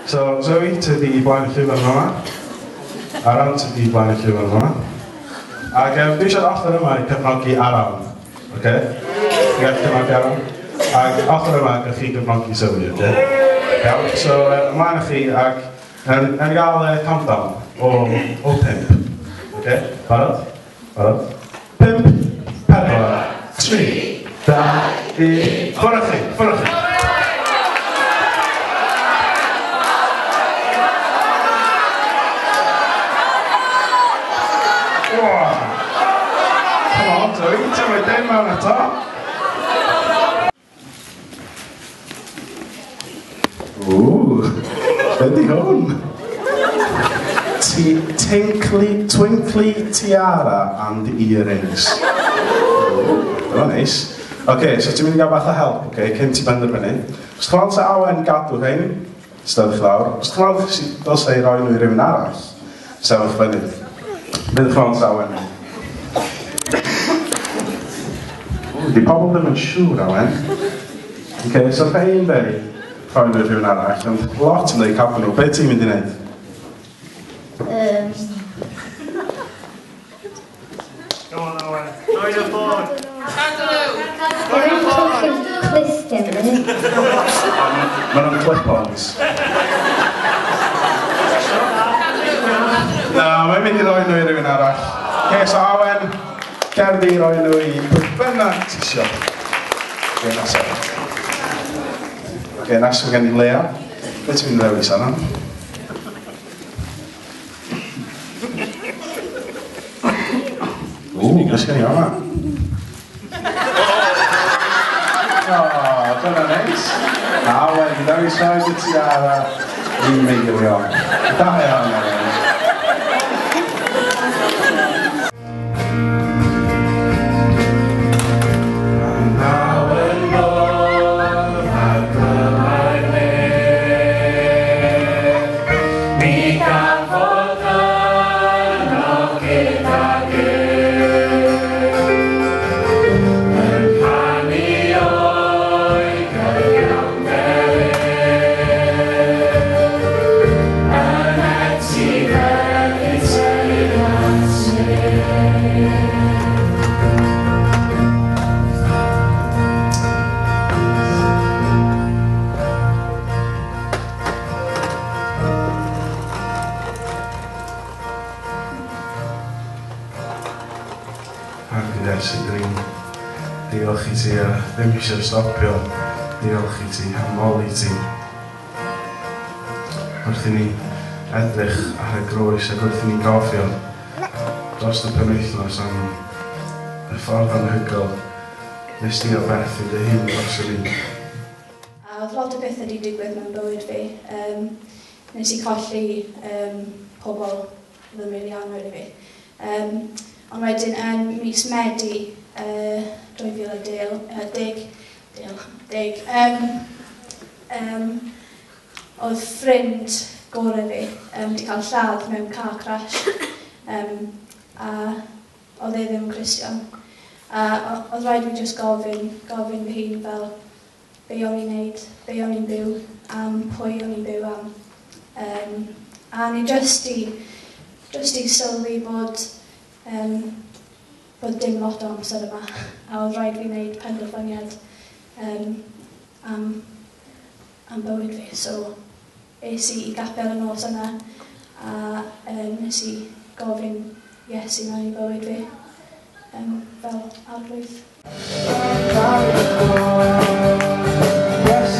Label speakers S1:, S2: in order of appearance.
S1: So, Zoe, ti di blaen y llwyfan yma. Aron, ti di blaen y llwyfan yma. Ac dwi eisiau'r offer yma i cefnogi Aron. Oce? Ti'n gallu cefnogi Aron? Ac offer yma, gewch chi gefnogi Zoe, oce? Iawn, so ymlaen â chi ac nawn ni gael countdown o 5. Oce? Barod? Barod? 5, 4, 3, 2, 1, ffwrdd â chi! Ffwrdd â chi! Come on, Zoe, ti'n rhoi dim mewn eto. Ooh, be di hwn? Tinkly, twinkly tiara and earrings. Ooh, dyna neis. Oce, so ti'n mynd i gael bach o help, oce, cyn ti benderfynu. Os ti'n meddwl Awen gadw rhein, sefyll lawr. Os ti'n meddwl dylse i roi nhw i rywun arall, sefyll fyny. Be ydych chi'n meddwl Awen? Di pobl ddim yn siŵr, Awen. Oce, so rhein dweud rhoi nhw i rhywun arall, ond lot yn dweud cadw nhw. Be ti'n mynd i wneud?
S2: Go on, Awen. Rhoi nhw ffôn.
S3: Cadw nhw!
S4: Rwy'n colli clustiau fi.
S1: Maen nhw'n clip-ons. Na, mae'n mynd i roi nhw i rywun arall. Oce, so Awen, cer di roi nhw i pwy bynnag ti isio. Oce, nesaf. Oce, nesaf gen i Lea. Be ti'n mynd i ddewis arno? Ww, beth sgen i fama? O, dyna neis. Awen, ddewis rhaid y tiara i Meirion. Da iawn, Awen. Diolch i ti a ddim eisiau stopio. Diolch i ti, a moli ti. Wrth i ni edrych ar y groes ac wrth i ni gofio dros y penwythnos am y ffordd anhygoel nes di aberthu dy hun dros y ni.
S5: A oedd lot o bethau wedi digwydd mewn bywyd fi. Nes i colli pobl oedd yn rili annwyl i fi. Ond wedyn yn mis Medi 2010, oedd ffrind gorau fi wedi cael lladd mewn car crash, a oedd e ddim yn Christian. A oedd rhaid i fi jyst gofyn fy hun fel be o'n i'n neud, be o'n i'n byw am, pwy o'n i'n byw am. A ni jyst i sylwi bod dim lot o amser yma, a oedd rhaid fi wneud penderfyniad am bywyd fi. So es i i gapel y nos yna, a nes i gofyn Iesu mewn i bywyd fi fel arglwydd.
S1: Yes,